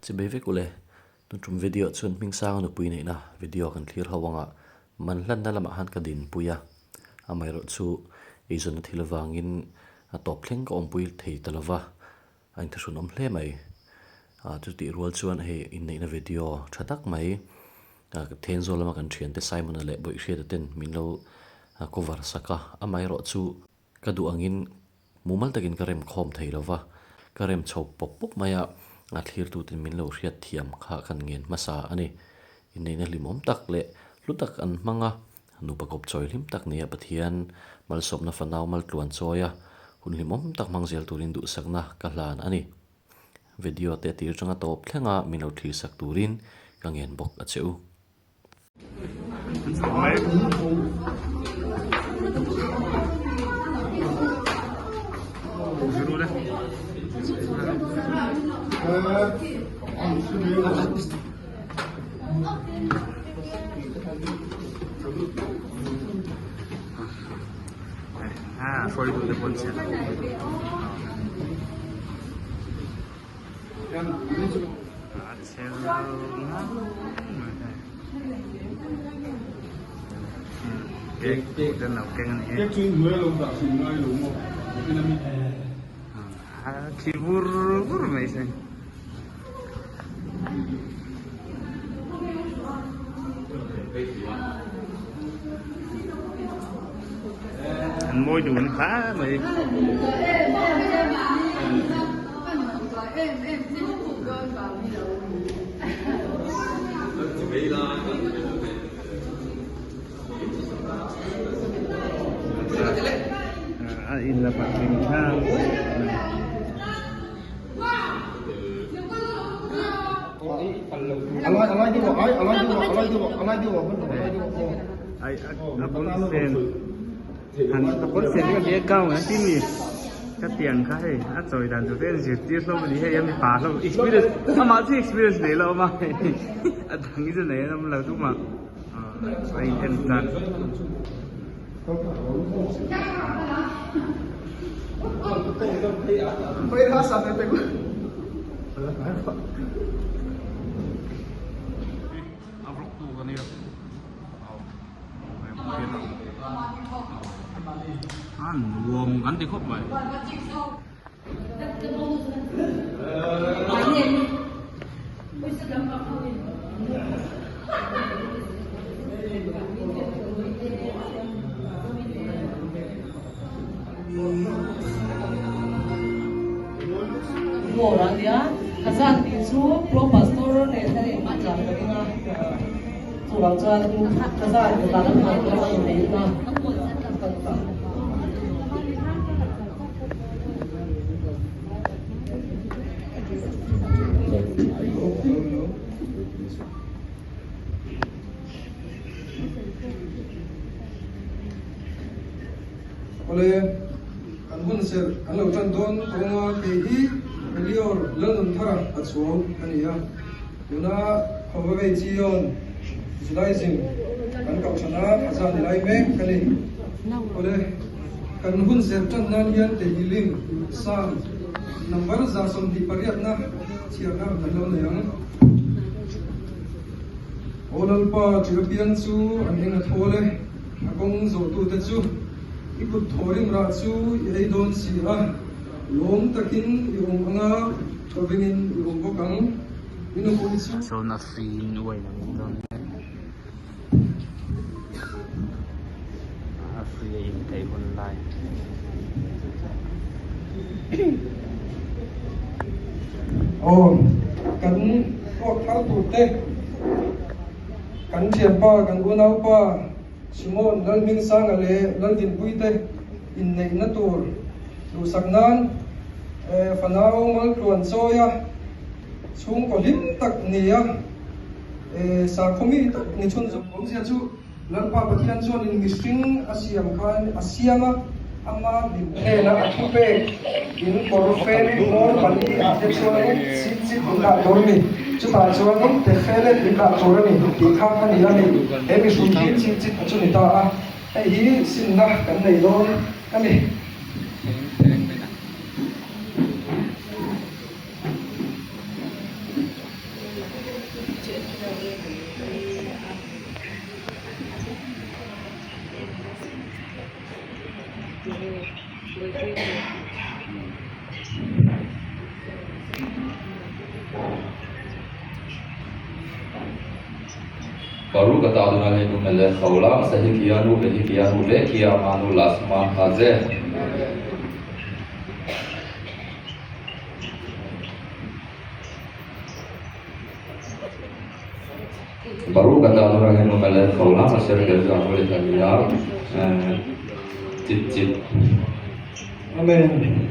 Chibei vek ule, tun tum video chuan Hmingsanga nupui neihna video kan thlir ho anga man hlanna lamah khan ka dinpui a, amaherawh chu eizawnna thil avangin a tawp thleng ka awmpui thei ta lova, a inthahrunawm hle mai. Chutih rual chuan hei inneihna video tha tak mai Thenzawl lama kan thiante Simon-a leh Bawihhriata ten min lo cover sak a, amaherawh chu Ka duh angin mumal takin ka rem khawm thei lo va, ka rem chho pawp pawp mai a, a thlirtuten min lo hriat thiam kha kan ngen hmasa a ni. Inneihna hlimawm tak leh hlu tak an hmang a, nupa kawp chawi hlim tak nia Pathian malsawmna fanau maltluan chawi a, hun hlimawm tak hmang zel turin duhsakna ka hlan a ni. Video te tir changa tawp thlenga min lo thlirsak turin ka ngen bawk a che u. Khi vur vur mai se. An mawi dun hle mai. A in la patling thlang. Ai a bul sen han a bul sen ka bia gown an ti mi ka tiang kha hei a chawi dan tur te an zirtir hlawm a ni hei a mipa hlawm experience amah chu experience nei lo awm a a dang hi chu nei an awm lo tumah a in en tan. A vlog tu ka nia a nuam kan ti khawp mai. Bawr a nia, ka zan tih chu Pro Pastor nen ka rin tlan ka ring a, chuvang chuan ka zan dan an hman tur a inneih na ka ta. Awle, kan hun serh kan lo tan dawn kawnga kei hi Elior Lalnunthara a chhuang a ni a. Tuna Khawvawvei Chion Judaism kan kohhrana a zan lai mek ka ni. Awle, kan hun serh tan nan hian Tehillim Psalm number 128 na chhiarna kan lo nei ang. Aw Lalpa, ṭih apiang chu an eng a thawl e. A kawng zawhtute chu i kut thawrim rah chu i ei dawn si a, lawm takin i awm ang a, thawvengin i awm bawk ang. I nupui chu. Sawn a free in uai ang in dawn hian a free a in theih hun lai. Aw, kan tuak thar tur te. Kan thianpa, kan unaupa Simon Lalhmingsanga leh Laldinpuite inneihna tur duhsak nan fanau maltluan chawia chhungkaw hlim tak nia sakhaw mi tak ni chhun zawk awmzia chu Lalpa Pathian chuanin mihring a siam khan a siam a, ama lim hnena a thu pek in kawr fen hmawr pali ah te chuanin chit chit in dah tur a ni, chutah chuanin tefelet in dah tur a ni tih kha a ni a ni. He mihring hi chit chit a chu ni ta a, hei hi sinna kan nei dawn a ni. Baruch atah Adonai Eloheinu melech haolam shehikianu vehikianu vekiyamanu lazman hazeh. Baruch atah Adonai Eloheinu melech haolam asher kirshanu lehaliah tzitzit. Amen.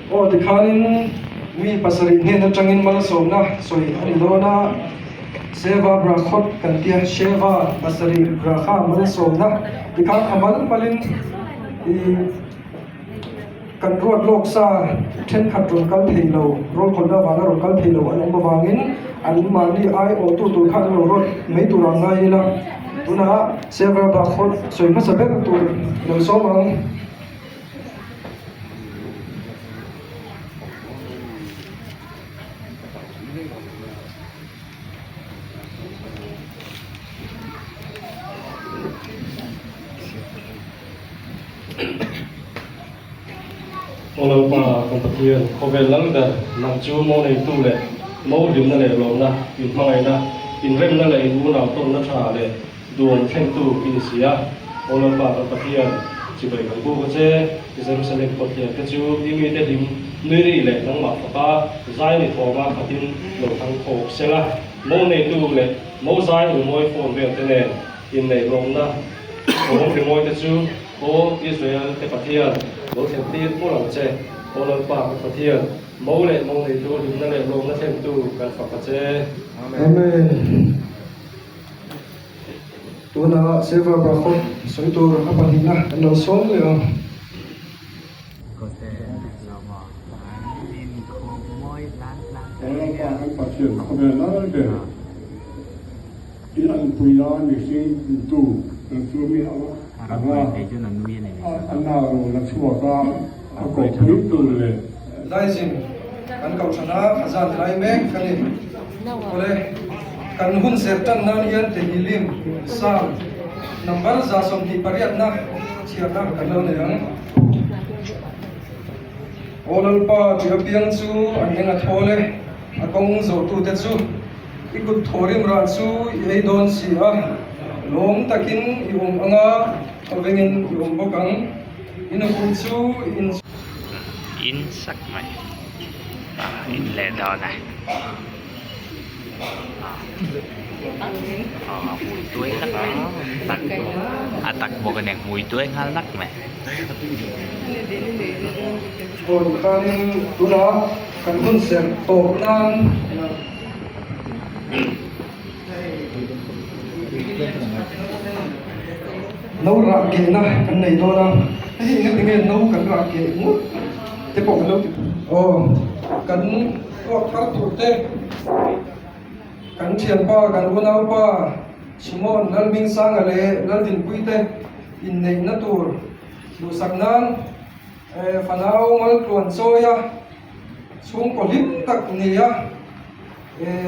Aw tikhanin mi pasarih hnen atangin malsawmna sawi a ni dawn a, Seva Brakhot kan tia Sheva pasarih Brakha malsawmna tikhan a mal malin ih kan ruat lawk sa thenkhat rawn kal thei lo rawlkhawlna avanga rawn kal thei lo an awm avangin an mahni aiawhtu tur kha an lo ruat mai tur ang ngai ila tunah Seva Brakhot sawi hmasa ber tur lo sawm ang. Aw Lalpa, kan Pathian, khawvel lal ber, nang chu mo neitu leh mo hlimna leh lawmna, inhmangaihna, inremna leh in unau tawnna tha leh duan thlengtu i ni si a. Aw Lalpa, kan Pathian, chibai kan buk a che, Jerusalem kawtlian te chu i mite hlim nui ri leh nangmah faka zai ni thawma khatin lo thang khawk sela, mo neitu leh mo zai rimawi phone vel te nen Inneih lawmna thawm rimawi te chu Aw Israel te Pathian, lo thlen tir mawlh ang che. Aw Lalpa ka Pathian, mo leh mo neitu hlimna leh lawmna thlentu kan fak a che. Amen. Tunah Silver Brachot sawi tur a pahnihna kan lo sawm leh ang. Aw Lalpa kan Pathian khawvel lal ber. I anpui a mihring tu kan chu mi anga a nau la chhuak a, a kawhpui tur leh. Daizim kan kohhrana khazan lai mek ka ni. Awle, kan hun ser tan nan hian Tehillim, Psalm, number 128na chhiarna kan lo nei ang. Aw Lalpa, ṭih apiang chu an eng a thawl e, a kawng zawhtute chu. I kut thawrim rah chu i ei dawn si a, lawm takin i awm ang a, thawvengin i awm bawk ang. I nupui chu i in. In sak mai a in leh dawn a a hmui tuai nak mai tak a tak bawk a nia hmui tuai nghal nak mai. Aw tikhanin tunah kan hun serh tawp nan. No rah kehna kan nei dawn a, hei hi engati nge no kan rah keh ngawt te pawh kan lo ti. Aw kan tuak thar tur te kan thianpa kan unaupa Simon Lalhmingsanga leh Laldinpui te inneihna tur duhsak nan fanau maltluan chawi a. Chhungkaw hlim tak ni a,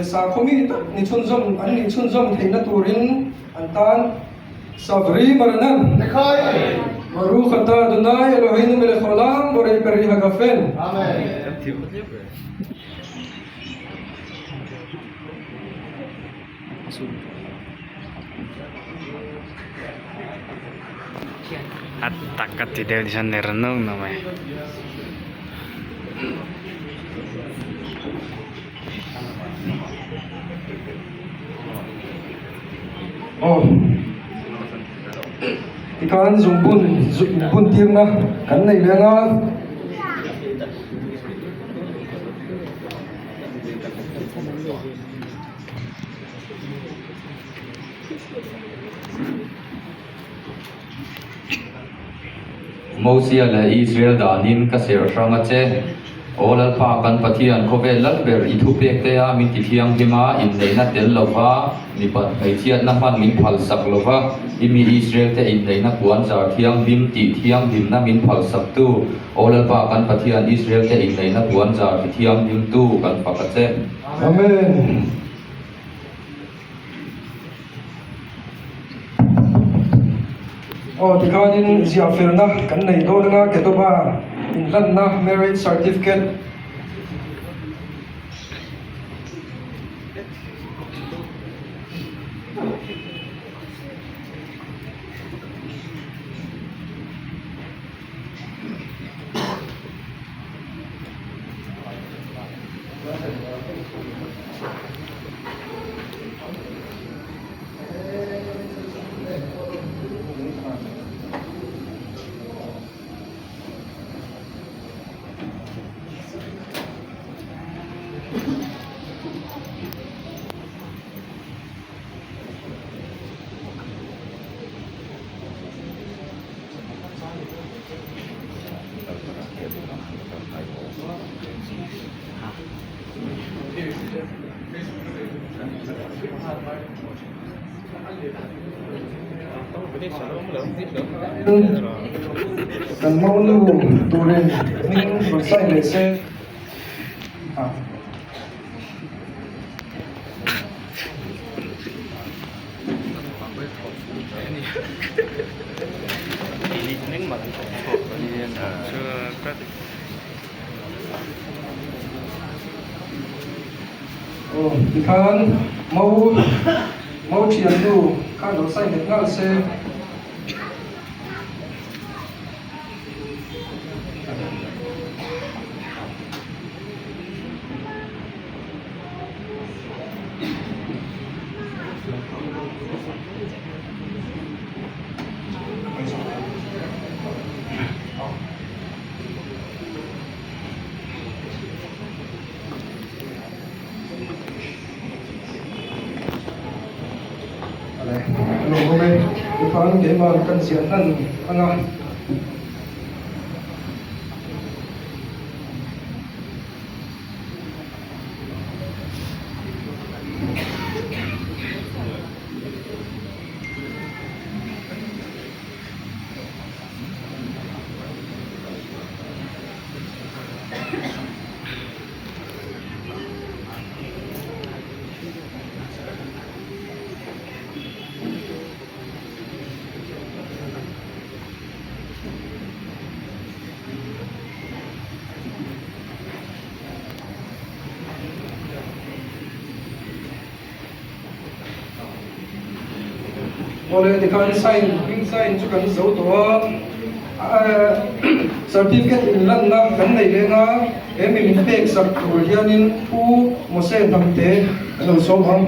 sakhaw mi tak ni chhunzawm an nih chhunzawm theihna turin an tan Savri Maranan Baruch atah Adonai Eloheinu melech haolam borei peri hagafen. A tak a ti deuh nisan ner nawk nawk mai. Aw tikhan zungbun bun tirna kan nei leng a. Mosia leh Israel danin ka serh hrang a che. Aw Lalpa kan Pathian, khawvel lal ber i thupek te a min ti thianghlim a, inneihna tel lova mipat hmeichhiatna hman min phalsak lova, i mi Israel te inneihna puan zar thianghlim tih thianghlimna min phalsaktu, Aw Lalpa kan Pathian, Israel te inneihna puan zar ti thianghlimtu kan fak a che. Amen. Aw tikhanin ziah felna kan nei dawn anga Ketoba inhlanna marriage certificate Kan monu turin hming rawn sign leh se. Aw tikhan mo mo thiannu khan lo sign leh nghal se. Tikhan keimah kan ziah hnan anga. Awle tikhan sign hming sign chu kan zo tawh a certificate inlanna kan nei leng a he mi min pek sak tur hianin Pu Mose Hnamte a lo sawm ang.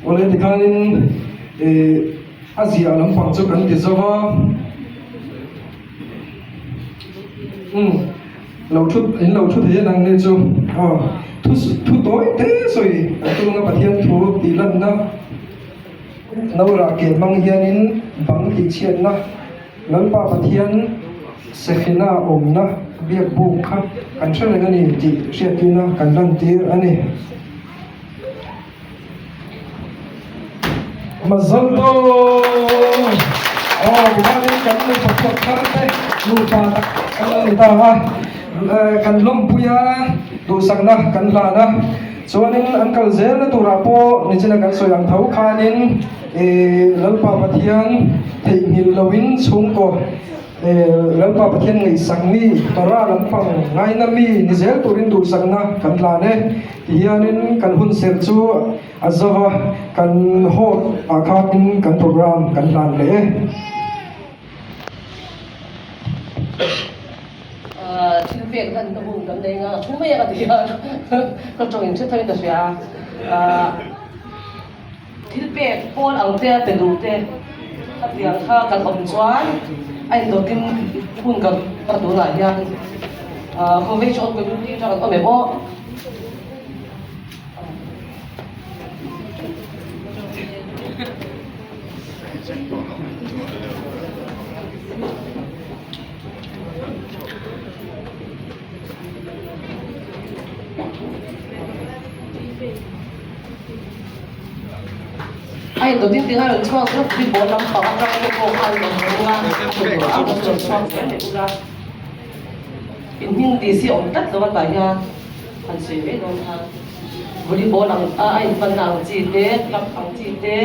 Awle tikhanin eh a ziah lampang chu kan ti zo va umm lo thu in lo thu thei a nang ni chu aw thu thu tawi te sawi kan tum anga Pathian thu tih lanna no rah ke hmang hianin bang tih chhiatna. Lalpa Pathian Sekhina awmna biak buk kha kan hre reng a ni tih hriattirna kan lantir a ni. Mazal tawh! Aw, tikhanin kan nupa phuat thar te nupa tak kan lo ni ta a, kan lawmpui a, duhsakna kan hlan a, chuanin an kal zelna turah pawh nichina kan sawi ang tho khanin, Lalpa Pathian theihnghilh loin chhungkaw Lalpa Pathian ngaihsak mi, Torah lampang ngaina mi ni zel turin duhsakna kan tlan e. Tihianin kan hun serh chu a zo va, kan hall ah khanin kan program kan hlan leh e. pek hlanna hun kan nei nga thu mai a ka ti a, ka tawng in hre tho in ka hria a. Thil pek pawl ang te a pe duh te khatiang kha kan awm chuan a indawtin hun kan ka tunah hian khawvei chu awm community atang kan awm em aw. A indawtin tinga rawn chhuak zet hi ball lampang atang te pawh khan rawn hmu a, a rawn chhuak zel leh ula. In hming DC awm tlat lo a tah hian han sawi mai dawn khan volleyball ang a a inpanna ang chi te club ang chi te.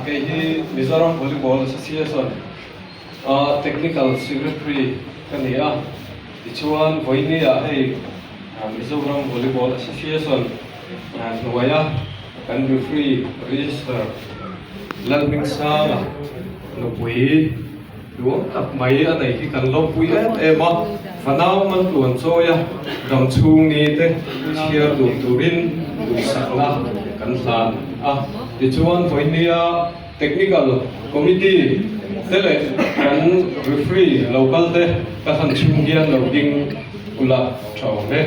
Kei hi Mizoram Volleyball Association a Technical Secretary ka ni a, tichuan vawinia hei Mizoram Volleyball Association hnuaia kan referee register Lalhmingsanga nupui duang tak mai a nei hi kan lawmpui em em a, fanau man tluan chawia dam chhung ni te chhiar dun turin duhsakna kan hlan a. Tichuan vawinia Technical Committee te leh kan referee lo kal te ka hlan chhung hian lo ding ula tha awm e.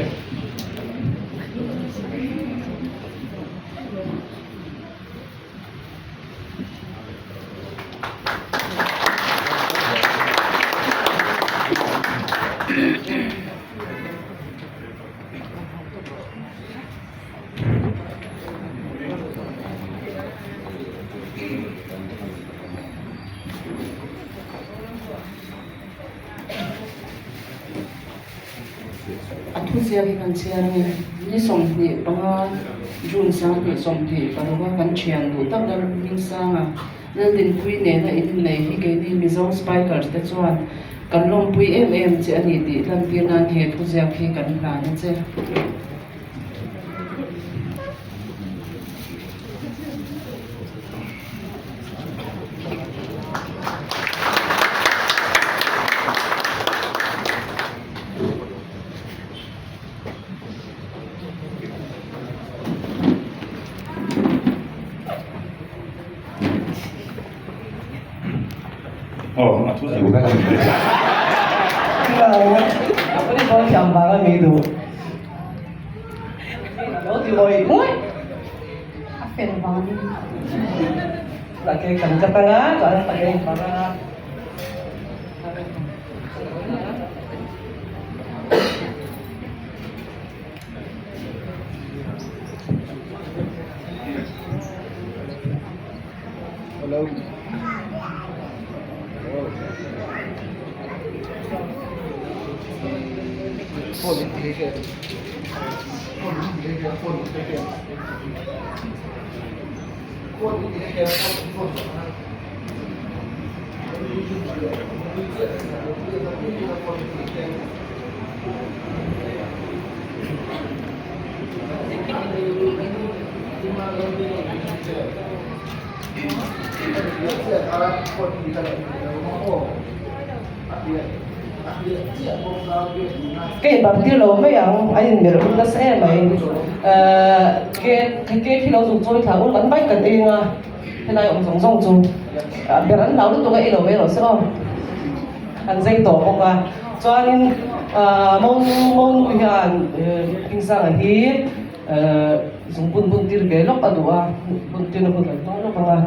A thuziak hi kan chhiar a ni. Ni 25 June 2026 a kan thian duh tak Lalhmingsanga Laldinpuii nena in innei hi keini Mizo Spikers te chuan kan lawmpui em em che a ni tih lantir nan he thuziak hi kan hlan a che. Aw, a thu ziak vek a ni. Ka inbak tir lo mai ang a inmelh hun nasa em mai ehh cake cake hi lo zuk chawi thla ul an bike kan eng a helai awm zawng zawng chu ber an hlau lutuk a ei lo mai rawh se aw an zai tawh bawk a chuanin ahh monu hian Hmingsanga hi ehh zung bun bun tir ve lawk a duh a bun tirna hun kan hmang lawk ang a.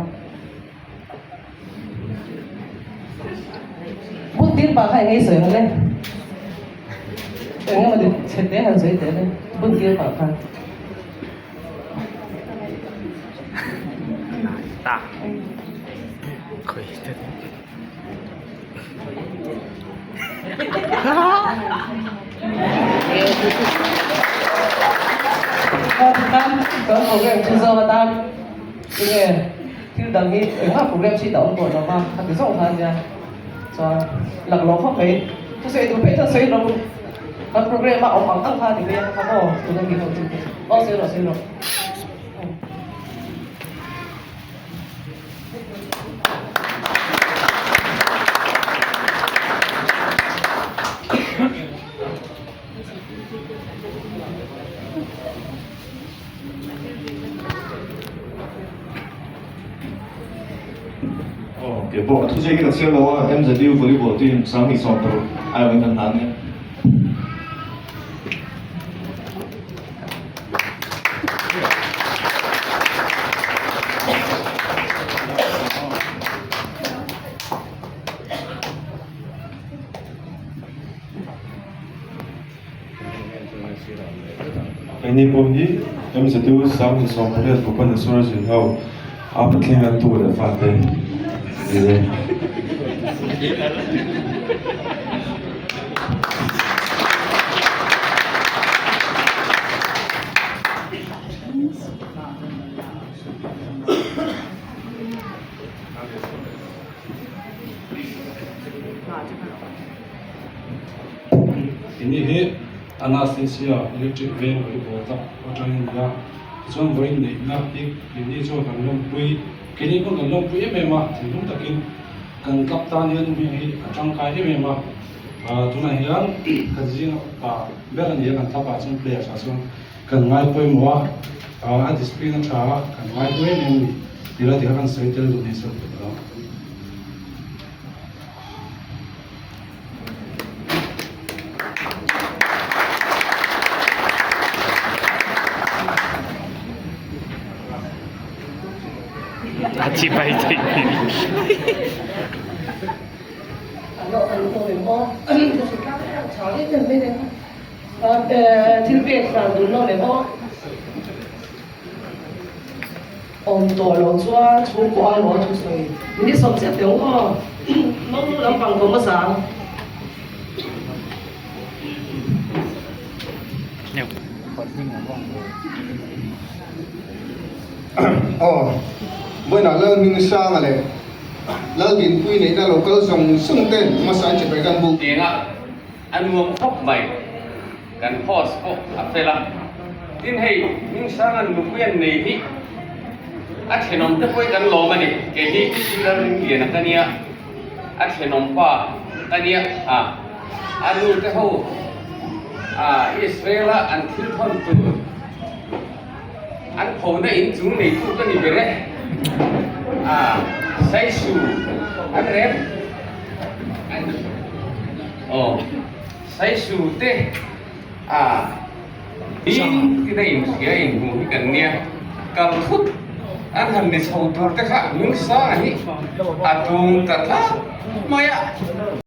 Bun tir pah kha eng nge sawi ang le? Eng emaw chhe te han sawi teh le bun tir pah kha. Kan program chu zawng atan tinge thil dang hi engmah program chhit a awm tawh lo va a ti zawng kha ania chuan laklawh khawp mai thusawi duh phei chuan sawi lo kan program a awm ang ang kha a ti mai a kha maw tuna mi ho chu aw sawi rawh sawi rawh. Aw, kei pawh a thuziak hi ka chhiar lo a, MZU Volleyball team 2016 aiawhin kan hlan e. Keini pawh hi MZU 2018 Bhubaneswar zin ho a patling an tu leh fate ni e. Ini hi Anastasia Electric Veng Volleyball Club atangin a ni a, tichuan vawiin neihna hi keini chuan kan lawmpui, keini pawh kan lawmpui em em a, thinlung takin kan club tan hian mi hi a tangkai em em a, tunah hian kan zinga upa ber a ni a kan club ah chuan players ah chuan kan ngai pawimawh a, a discipline a tha a, kan ngai pawh em em a ni tih lai te kha kan sawi tel duh ni sawi tawh lo. A chibai theih hmel. Thil pek hran dun lo leh aw. Awm tawh loh chuan chhungkaw ai maw thusawi min i sawm chiah teh u aw. Mawngnu lampang kawm a zang. Aw, vawiinah Lalhmingsanga leh Laldinpuii neihna lo kal zawng zawng ten hmasa an chibai kan buk. Tianga a nuam khawp mai. Kan host pawh a fel a, tin hei Hmingsanga'n nupui an nei hi a thenawm te pawhin kan lawm a ni, kei hi Pilar Ringliana ka nia, a thenawm pa ka nia a, a nu te ho a Israel-a an thil thawn tur an phona inchung neitu ka ni ber e, a Saisu an rem an aw. Saisu te a ding tina inhria inhmu hi kan nia, kal thut an han ni chho tur te kha hming sang hi a tung ta tlat mai a.